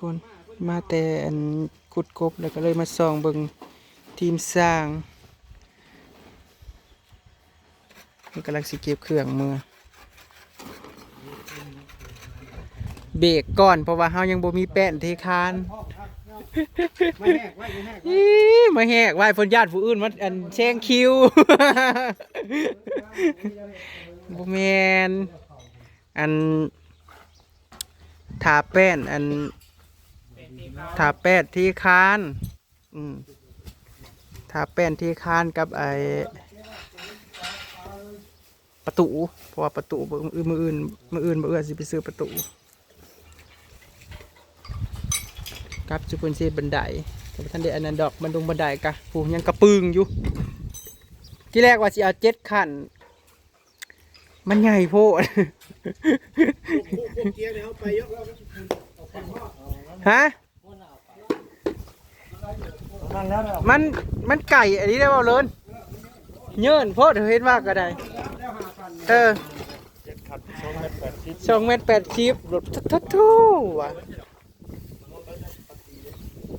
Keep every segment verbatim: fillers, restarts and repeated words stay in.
คนมาแต่อันขุดกบ แล้วก็เลยมาส่องเบิ่งทีมสร้าง มันกำลังสิเก็บเครื่องเมือ เบรกก่อน เพราะว่าเฮายังบ่มีแป้นเทคาน มาแหกไว้ มาแหกไว้ อี๋ มาแหกไว้ เพิ่นย้านผู้อื่นมาอันแซงคิว บ่แม่น อัน ทาแป้น อัน ทาแป้นเทคาน อืม ทาแป้นเทคานกับไอ้ประตู เพราะว่าประตู มื้อ มื้ออื่น มื้ออื่นบ่เอื้อสิไปซื้อประตู กับจุเพิ่นสิบันได แต่บ่ทันได้อันนั้นดอก บันดงบันไดกะ ผู้ยังกระปึงอยู่ ที่แรกว่าสิเอาเจ็ดขั้น มันใหญ่โพด ฮะ มัน มันไก่อันนี้ได้บ่เลิน เยินโพด เห็นว่าก็ได้ เออ เจ็ดขั้น สองเมตรแปดสิบ สองเมตรแปดสิบ รถทัดทู่ว่ะ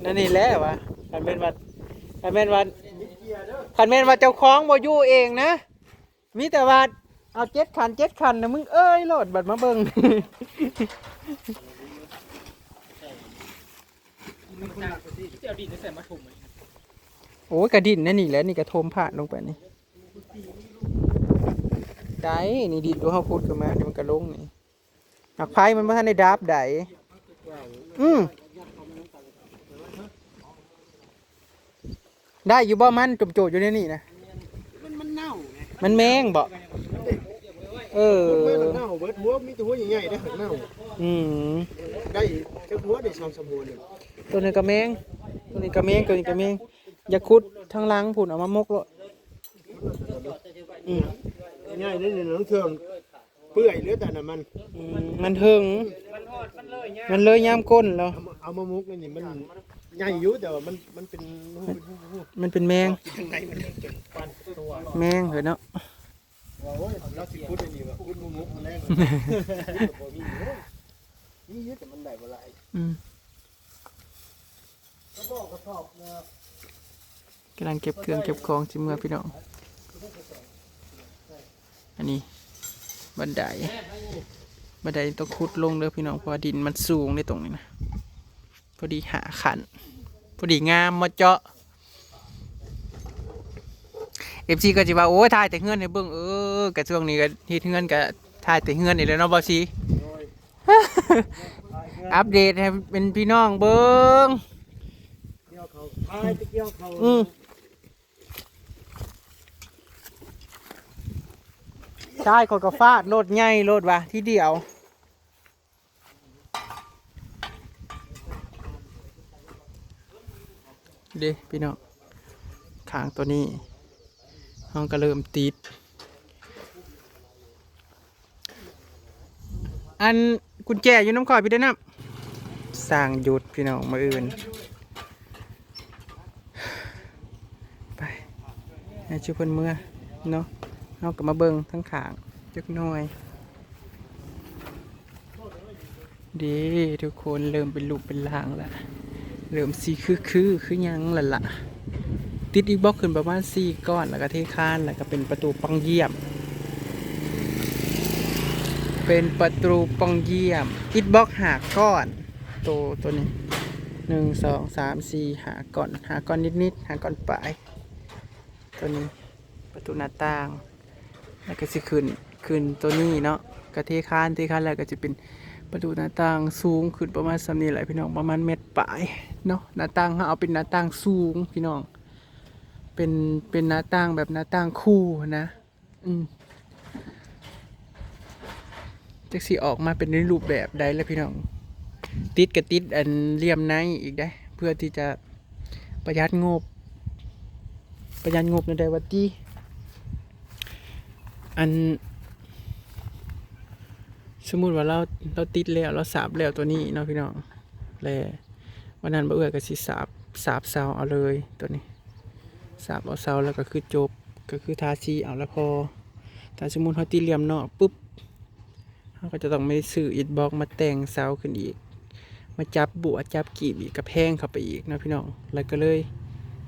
นั่นนี่แหละวะ คันแม่นว่า คันแม่นว่า คันแม่นว่าเจ้าของบ่อยู่เองนะ มีแต่ว่าเอาเจ็ดขั้น เจ็ดขั้นนะมึงเอ้ย โลดบัดมาเบิ่ง เอาดินใส่มาถมเลย โอ้ย กระดินนั่นนี่แหละ นี่กระทมผ่านลงไปนี่ ได้ นี่ดินตัวเฮาขุดขึ้นมา นี่มันกระลงนี่ หมากไผ่มันบ่ทันได้ดับใด อืม ได้อยู่บ่ มันจุ่มโจดอยู่ในนี่นะ มัน มันเน่าไง มันแมงบ่ เออ มันเน่าเบิด หัวมีแต่หัวใหญ่ๆ ได้หักเน่า อืม ได้จักหัว ได้สองสามหัวนี่ ตัวนี้ก็แมง ตัวนี้ก็แมง ตัวนี้ก็แมง อย่าขุดทางหลังพุ้น เอามาหมกโลด อืม ใหญ่นี่นี่ น้องเทื่อม เปื่อยเหลือแต่น้ำมัน อืม มันเถิง มันเลยยามก้นแล้ว เอามา เอามาหมกนี่ มันใหญ่อยู่ แต่ว่ามัน มันเป็น มันเป็นแมง กินทางในมันเถิงจน แมงเหรอเนาะ ว่า โอ้ย เราสิขุดอันนี้ว่า ขุดมาหมกมาแรง บ่มี โอ้ย มีอยู่ แต่มันได้บ่หลาย อืม กำลังเก็บเครื่องเก็บของสิเมือพี่น้อง อันนี้บันได บันไดต้องขุดลงเด้อพี่น้อง เพราะว่าดินมันสูงในตรงนี้นะ พอดีห้าขั้น พอดีงามมาเจาะ เอฟซี ก็สิว่า โอ้ย ถ่ายแต่เฮือนให้เบิ่ง เออ กะช่วงนี้ก็เฮ็ดเฮือน ก็ถ่ายแต่เฮือนนี่แหละเนาะ บ่าวสี อัปเดตให้เป็นพี่น้องเบิ่ง เกี่ยวเขา ถ่ายแต่เกี่ยวเขา อืม ใช่ ข้อยก็ฟาดโลดใหญ่โลดว่ะ ทีเดียว เด้พี่น้อง ข้างตัวนี้ เฮาก็เริ่มติด อันกุญแจอยู่นำข้อยพี้เด้อนำ สร้างหยุดพี่น้อง มื้ออื่น ไป ให้ชุเพิ่นเมือเนาะ เฮาก็มาเบิ่งทางข้างจักหน่อย เด้ ทุกคนเริ่มเป็นรูปเป็นร่างแล้ว เริ่มสิคือ คือ คือหยังแล้วล่ะ ติดอิฐบล็อกขึ้นประมาณสี่ก้อน แล้วก็เทคาน แล้วก็เป็นประตูป่องเยี่ยม เป็นประตูป่องเยี่ยม อิฐบล็อกห้าก้อน โต โตนี้ หนึ่ง สอง สาม สี่ ห้าก้อน ห้าก้อนนิดๆ ห้าก้อนปลาย โตนี้ ประตูหน้าต่าง แล้วก็สิขึ้น ขึ้นโตนี้เนาะ ก็เทคาน เทคานแล้วก็สิเป็นประตูหน้าต่างสูงขึ้นประมาณส่ำนี้แหละพี่น้อง ประมาณเมตรปลายเนาะ หน้าต่างเฮาเอาเป็นหน้าต่างสูงพี่น้อง เป็น เป็นหน้าต่างแบบหน้าต่างคู่หั้นนะ อืม จักสิออกมาเป็นในรูปแบบใดแล้วพี่น้อง ติดก็ติดอันเหลี่ยมในอีกเด้ เพื่อที่จะประหยัดงบ ประหยัดงบแนวใดวะติ อัน สมมุติว่าเรา เราติดแล้ว เราสาบแล้วตัวนี้เนาะพี่น้อง แล้ววันนั้นบ่าวเอื้อยก็สิสาบ สาบเสาเอาเลยตัวนี้ สาบเอาเสาแล้วก็คือจบ ก็คือทาสีเอาแล้วพอ ถ้าสมมุติเฮาติดเหลี่ยมนอกปุ๊บ เฮาก็จะต้องไปซื้ออิฐบล็อกมาแต่งเสาขึ้นอีก มาจับบัวจับกีบอีกก็แพงเข้าไปอีกเนาะพี่น้อง แล้วก็เลย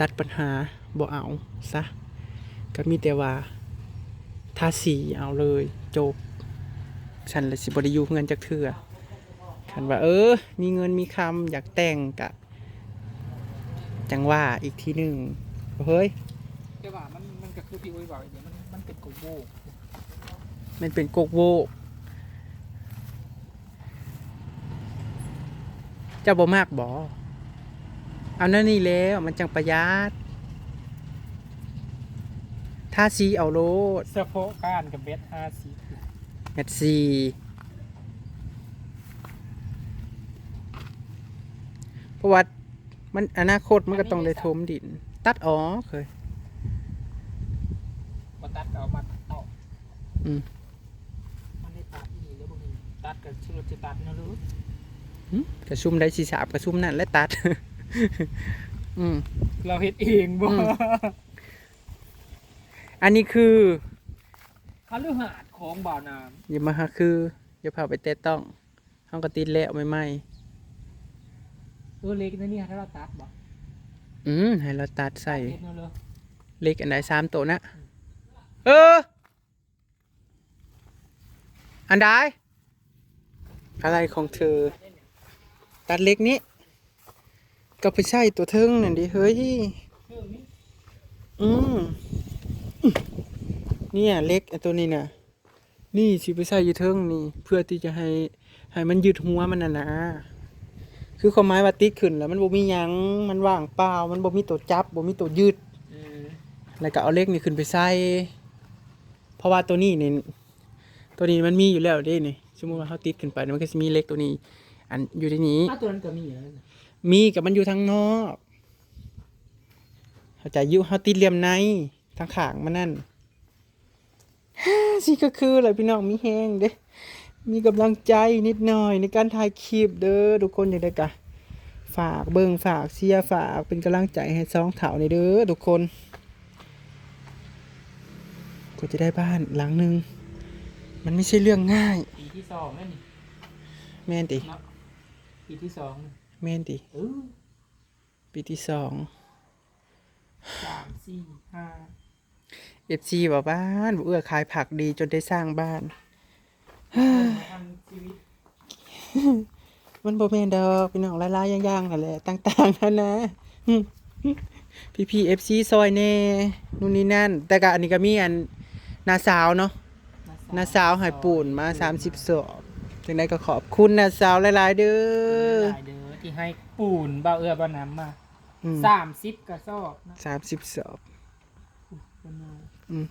ตัดปัญหาบ่เอาซะ ก็มีแต่ว่าทาสีเอาเลย จบ ฉันละสิบ่ได้อยู่เฮือนจักเทื่อ คันว่า เออ มีเงินมีคำอยากแต่งกะ จั่งว่าอีกทีหนึ่ง เฮ้ย แต่ว่ามัน มันก็คือที่อุ้ยบอกอีกเดี๋ยวมัน มันเป็นกกโบก มันเป็นกกโบก เจ้าบ่มักบ่ เอาแนวนี้แล้วมันจั่งประหยัด ทาสีเอาโลด เฉพาะก้านกับเม็ดห้าสิบ เม็ดสี่ เพราะว่ามันอนาคตมันก็ต้องได้ถมดิน ตัดออกเฮ้ย บ่ตัดก็เอามาตัดต่อ อืม มันได้ตัดอีหลีแล้วบ่มีตัดก็สิตัดแนวหรือ หึ กะซุมใดสิสาบกะซุมนั่นแหละตัด อืม เราเฮ็ดเองบ่ อืม อันนี้คือ คฤหาสน์ของบ่าวนาม อย่ามาหาคือ อย่าพาไปแตะต้อง เฮาก็ติดแล้วใหม่ๆ เออ เหล็กนั่นนี่ให้เราตัดบ่ อืม ให้เราตัดใส่ ตัดเฮ็ดแนวเลย เหล็กอันใดสามตัวนะ เออ อันใด อะไรของเธอ ตัดเหล็กนี้ ก็ไปใส่ตัวเทิงนั่นดิเฮ้ย อืม เนี่ยเหล็กอันตัวนี้น่ะ นี่สิไปใส่อยู่เทิงนี่ เพื่อที่จะให้ ให้มันยึดหัวมันน่ะนะ คือความหมายว่าติดขึ้นแล้วมันบ่มีหยัง มันว่างเปล่า มันบ่มีตัวจับ บ่มีตัวยึด อืม แล้วก็เอาเหล็กนี่ขึ้นไปใส่ เพราะว่าตัวนี้นี่ ตัวนี้มันมีอยู่แล้วเด้นี่ สมมุติว่าเฮาติดขึ้นไป มันก็สิมีเหล็กตัวนี้ อันอยู่ในนี้ อ้าว ตัวนั้นก็มีอยู่แล้วนะ มี ก็มันอยู่ทางนอก เข้าใจอยู่ เฮาติดเหลี่ยมใน ทางข้างมันนั่น สิก็คืออะไรพี่น้อง มีแฮงเด้ มีกำลังใจนิดหน่อยในการถ่ายคลิปเด้อ ทุกคน อยากได้กะ ฝากเบิ่ง ฝากเชียร์ ฝากเป็นกำลังใจให้สองเฒ่านี่เด้อทุกคน กว่าจะได้บ้านหลังหนึ่ง มันไม่ใช่เรื่องง่าย ปีที่สองแล้วนี่ แม่นติ เนาะ ปีที่สองนี่ แม่นติ เออ ปีที่สอง สาม สี่ ห้า เอฟซี บอกว่า บ่เอื้อขายผักดีจนได้สร้างบ้าน ทั้งชีวิต มันบ่แม่นดอกพี่น้อง หลายๆอย่างๆนั่นแหละ ต่างๆนานา พี่ๆ เอฟซี ซอยแหน่ นู่นนี่นั่น แต่ก็อันนี้ก็มีอันน้าสาวเนาะ น้าสาวให้ปูนมาสามสิบสอบ จั่งใดก็ขอบคุณน้าสาวหลายๆเด้อ หลายเด้อ ที่ให้ปูนบ่าวเอื้อบ่าวนามมา อืม สามสิบกระสอบเนาะ สามสิบสอบ เพิ่นว่า อืม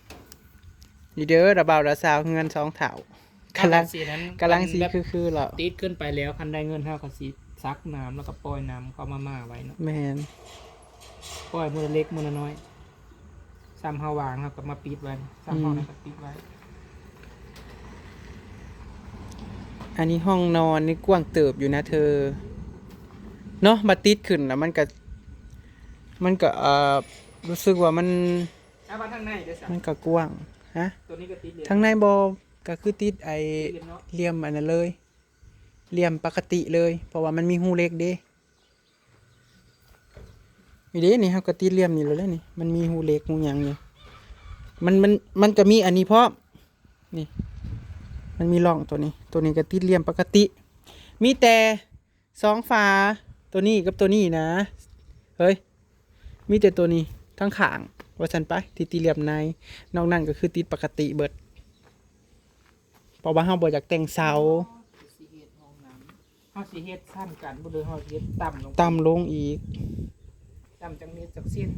นี่เด้อ ระบ่าวระสาวเฮือนสองเฒ่า กำลัง กำลังสินั้น กำลังสิ คันแบบ คือๆแล้ว ติดขึ้นไปแล้ว คันได้เงินเฮาก็สิซักน้ำแล้วก็ปล่อยน้ำเข้ามาม่าไว้เนาะ แม่น ปล่อยมื้อละเล็กมื้อละน้อย ซ้ำเฮาวางเฮาก็มาปิดไว้ ซ้ำเฮา อืม นั่นก็ปิดไว้ อันนี้ห้องนอนนี่กว้างเติบอยู่นะเธอ เนาะ มาติดขึ้นแล้วมันก็ มันก็ เอ่อ รู้สึกว่ามัน อ่ะ มาทางในเด้อสะ มันก็กว้าง ฮะ ตัวนี้ก็ติดเลย ทางในบ่ ก็คือติดไอ้ ติดเหลี่ยมเนาะ เหลี่ยมอันนั้นเลย เหลี่ยมปกติเลย เพราะว่ามันมีฮูเหล็กเด้ นี่เด้ นี่เฮาก็ติดเหลี่ยมนี่แล้วเด้นี่ มันมีฮูเหล็กฮูหยังอยู่ มัน มัน มันก็มีอันนี้พร้อม นี่ มันมีร่องตัวนี้ ตัวนี้ก็ติดเหลี่ยมปกติ มีแต่สองฝา ตัวนี้กับตัวนี้นะ เฮ้ย มีแต่ตัวนี้ทั้งข้าง ว่าซั่นไป ที่ติดเหลี่ยมใน นอกนั้นก็คือติดปกติเบิด เพราะว่าเฮาบ่อยากแต่งเสา สิเฮ็ดห้องน้ำ เฮาสิเฮ็ดซ้ำกันบ่ หรือเฮาสิเฮ็ดต่ำลง ต่ำลงอีก ต่ำจักนิดจักเซน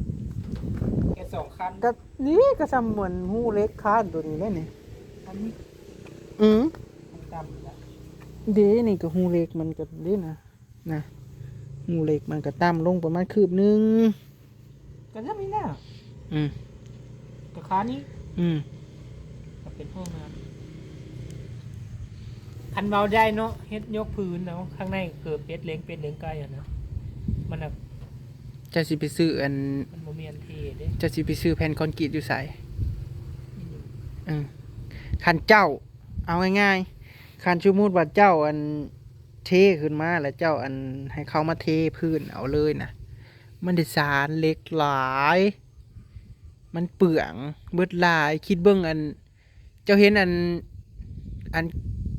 แค่สองขั้น ก็นี่ก็ซ้ำเหมือนฮูเหล็กคานตัวนี้เลยนี่ อันนี้ อืม มันต่ำละ เด้ นี่ก็ฮูเหล็กมันก็เด้นะ นะ ฮูเหล็กมันก็ต่ำลงประมาณคืบหนึ่ง ก็จะมีแล้ว อืม ก็คานี้ อืม ก็เป็นห้องน้ำ คันเว้าได้เนาะ เฮ็ดยกพื้นเนาะ ข้างในเกิดเป็ดเลี้ยงเป็ดเลี้ยงไก่อะนะ มันน่ะ เจ้าสิไปซื้ออัน มันบ่มีอันเทเด้ เจ้าสิไปซื้อแผ่นคอนกรีตอยู่ไส อืม คันเจ้า เอาง่ายๆ คันสมมุติว่าเจ้าอัน เทขึ้นมาแล้วเจ้าอันให้เขามาเทพื้นเอาเลยนะ มันได้สารเหล็กหลาย มันเปลืองเบิดหลาย คิดเบิ่งอัน เจ้าเห็นอัน อัน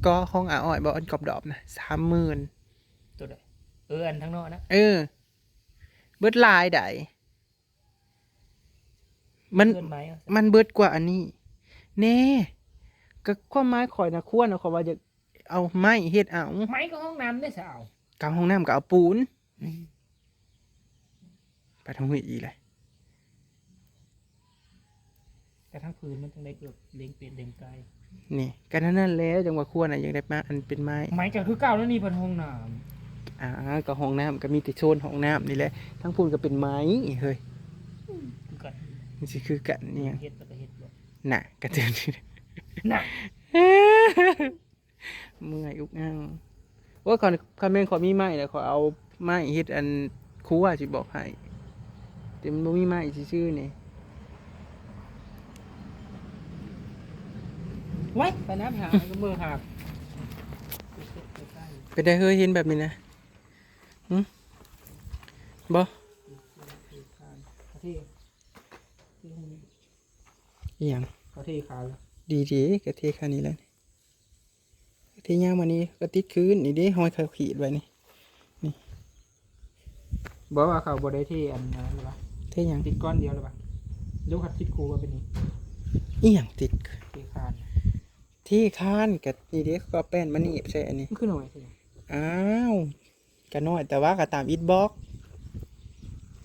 ก่อของอาอ้อยบ่ อันกรอบดอบนะ สามหมื่น ตัวใด เออ อันทางนอกนะ เออ เบิดหลายใด มัน เกินไหมอะ มันเบิดกว่าอันนี้ แน่ ก็ความหมายข่อยนะ ควรนะ ข่อยว่าอยากเอาไม้เฮ็ดเอา ไม้ก็ห้องน้ำได้สาว กับห้องน้ำก็เอาปูน อืม ไปทางห้วยอีเลย แต่ทั้งพื้นมันจังได้เกือบเลี้ยงเป็ดเลี้ยงไก่ นี่ ก็นั่นแหละ จังว่าควรน่ะ อยากได้มาอันเป็นไม้ ไม้ก็คือเก่าแล้วนี่ เป็นห้องน้ำ อ่า ก็ห้องน้ำก็มีแต่โซนห้องน้ำนี่แหละ ทั้งพู้นก็เป็นไม้เฮ้ย คือกัน มันสิคือกันเนี่ย เฮ็ดแล้วก็เฮ็ดบ่ น่ะ ก็เตือน น่ะ เมื่อยอุกอัง โอ้ย คัน คันแม่นข้อยมีไม้น่ะ ข้อยเอาไม้เฮ็ดอันครัวสิบอกให้ แต่มันบ่มีไม้ซื่อๆนี่ ไว้ ไปน้ำหา เบิ่งหา เป็นได้เฮ้ย เห็นแบบนี้นะ หึ บ่ เขาเท อีหยัง เขาเทขาย ดีๆ ก็เทขายนี่แหละ เทยาวมานี่ก็ติดคืน นี่เด้ ห้อยเขาขีดไว้นี่ นี่ บอกว่าเขาบ่ได้เทอันนั้นหรือวะ เทหยัง ติดก้อนเดียวหรือวะ หรือว่าติดคู่ว่าเป็นนี่ อีหยังติด เทคาน เทคานก็นี่เด้ ก็แป้นมาหนีบใส่อันนี้ มันคือน้อยแท้ อ้าว ก็น้อย แต่ว่าก็ตามอิฐบล็อก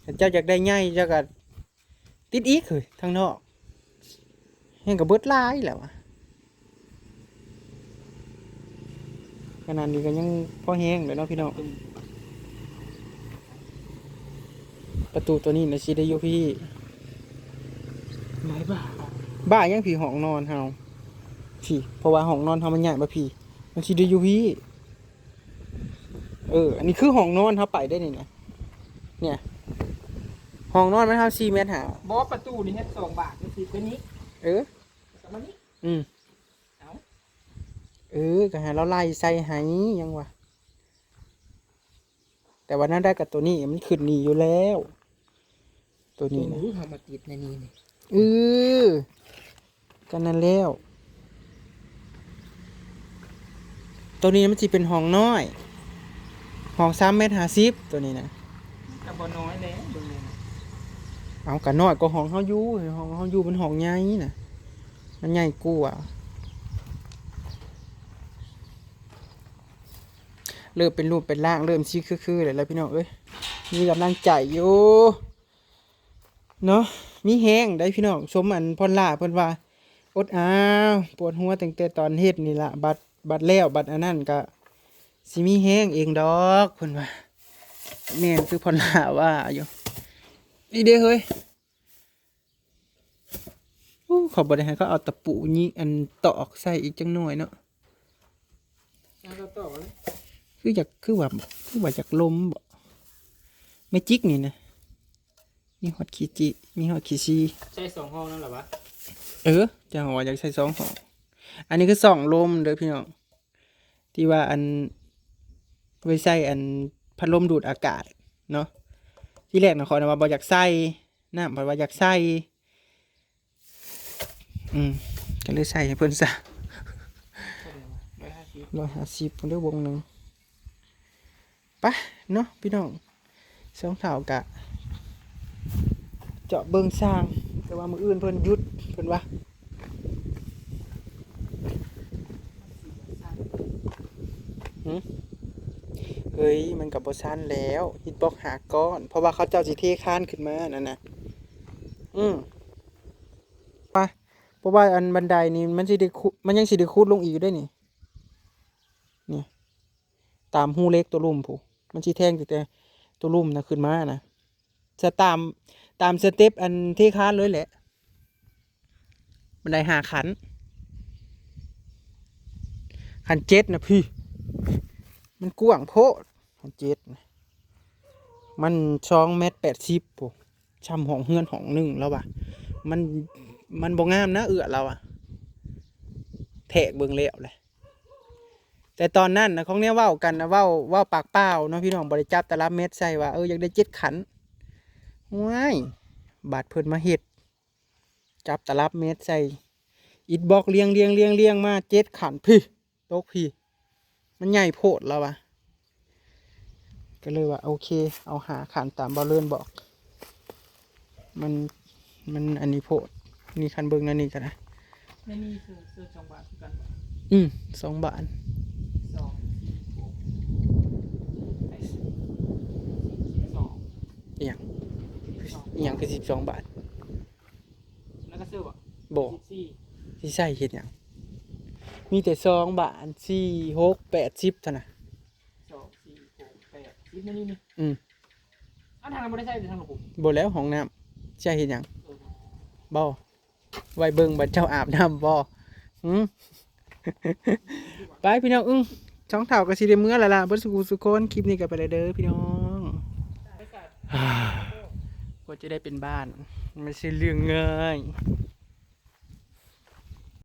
ถ้าเจ้าอยากได้ใหญ่ เจ้าก็ติดอีกเฮ้ย ทางนอก แฮงก็เบิดหลายแล้วอะ ขนาดนี้ก็ยังพอแฮงเลยเนาะพี่น้อง ประตูตัวนี้นะสิได้อยู่พี่ ไม้บ้า บ้ายังพี่ ห้องนอนเฮา พี่ เพราะว่าห้องนอนเฮามันใหญ่บ่พี่ มันสิได้อยู่พี่ เออ อันนี้คือห้องนอนเฮาไปได้นี่นะ เนี่ย ห้องนอนมันเฮาสี่เมตรห้า บอกว่าประตูนี่เฮ็ดสองบาทก็สิตัวนี้ เออ ประมาณนี้ อืม เอา เออ ก็ให้เราไล่ใส่ให้ยังวะ แต่ว่านั่นได้กับตัวนี้มันขึ้นนี่อยู่แล้ว ตัวนี้นะ โอ้โห เอามาติดในนี้นี่ เออ ก็นั่นแล้ว ตัวนี้มันสิเป็นห้องน้อย ห้องสามเมตรห้าสิบ ตัวนี้นะ มันก็บ่น้อยแล้วเบิ่งเลยนะ เอาก็น้อยกว่าห้องเฮาอยู่ ห้องเฮาอยู่มันห้องใหญ่นะ มันใหญ่กว่า เริ่มเป็นรูปเป็นร่าง เริ่มสิคือๆแล้วล่ะพี่น้องเอ้ย มีกำลังใจอยู่ เนาะ มีแฮงได้พี่น้อง สมอันพรหล้าเพิ่นว่า อดอ้าว ปวดหัวตั้งแต่ตอนเฮ็ดนี่ล่ะ บัด บัดแล้ว บัดอันนั้นก็สิมีแฮงเองดอก เพิ่นว่า แม่นคือพรหล้าว่าอยู่ นี่เด้เฮ้ย อู้ เขาบ่ได้ให้เขาเอาตะปูนี่อันตอกใส่อีกจังหน่อยเนาะ เอาตอกเลย คืออยาก คือว่า คือว่าอยากลมบ่ แม่จิกนี่นะ มีฮอดขี้จิ มีฮอดขี้ซี ใส่สองห้องนั่นเหรอวะ เออ จะว่าอยากใส่สองห้อง อันนี้คือช่องลมเด้อพี่น้อง ที่ว่าอัน ไว้ใส่อันพัดลมดูดอากาศเนาะ ที่แรกนะข้อยนะว่าบ่อยากใส่ น้ำเพิ่นว่าอยากใส่ อืม ก็เลยใส่ให้เพิ่นซะ ร้อยห้าสิบ ร้อยห้าสิบ เพิ่นได้วงหนึ่ง ไปเนาะพี่น้อง สองเฒ่ากะ เจาะเบิ่งช่าง แต่ว่ามื้ออื่นเพิ่นหยุด เพิ่นว่า หึ เฮ้ย มันก็บ่ซันแล้ว อิฐบล็อกห้าก้อน เพราะว่าเขาเจ้าสิเทคานขึ้นมานั่นน่ะ อืม ไป เพราะว่าอันบันไดนี่มันสิได้ขุด มันยังสิได้ขุดลงอีกอยู่เด้นี่ นี่ ตามฮูเหล็กตัวลุ่มพู้น มันสิแทงตั้งแต่ตัวลุ่มน่ะขึ้นมานะ จะตาม ตามสเต็ปอันเทคานเลยแหละ บันไดห้าขั้น ขั้นเจ็ดนะพี่ มันกว้างโพด ขั้นเจ็ดนะ มันสองเมตรแปดสิบพู้น ช่ำห้องเฮือนห้องหนึ่งแล้วว่ะ มัน มันบ่งามนะเอื้อเราอะ แทกเบิ่งแล้วแหละ แต่ตอนนั้นนะของแนวเว้ากันนะ เว้า เว้าปากเปล่าเนาะพี่น้อง บ่ได้จับตลับเมตรใส่ว่า เออ อยากได้เจ็ดขัน ว้าย บาดเพิ่นมาเฮ็ด จับตลับเมตรใส่ อิฐบล็อกเรียงเรียงเรียงเรียงมาเจ็ดขัน พี้ ตกพี้ มันใหญ่โพดแล้ววะ ก็เลยว่า โอเค เอาห้าขันตามบ่าวเลินบอก มัน มันอันนี้โพด นี่ คันเบิ่งนั่นนี่ก็ได้ ในนี่คือ คือสองบาทคือกันบ่ อืม สองบาท สอง สี่ หก แปด สิบสอง อีหยัง สิบสอง อีหยังคือสิบสองบาท แล้วก็ซื้อบ่ บ่ สิบสี่ สิใส่เฮ็ดหยัง มีแต่สองบาท สี่ หก แปด สิบเท่านั้น สอง สี่ หก แปด สิบ นี่ นี่ นี่ อืม อันทางนั้นบ่ได้ใส่แต่ทางหลวงปู่ บ่แล้วห้องน้ำ ใส่เฮ็ดหยัง เออ บ่ ไว้เบิ่งบัดเจ้าอาบน้ำบ่ หืม ไปพี่น้อง อึ้ง ช่องเฒ่าก็สิได้เมือแล้วล่ะ เบิดสุขุสุคน คลิปนี้ก็ไปแล้วเด้อพี่น้อง กว่าจะได้เป็นบ้าน มันสิเรื่องง่าย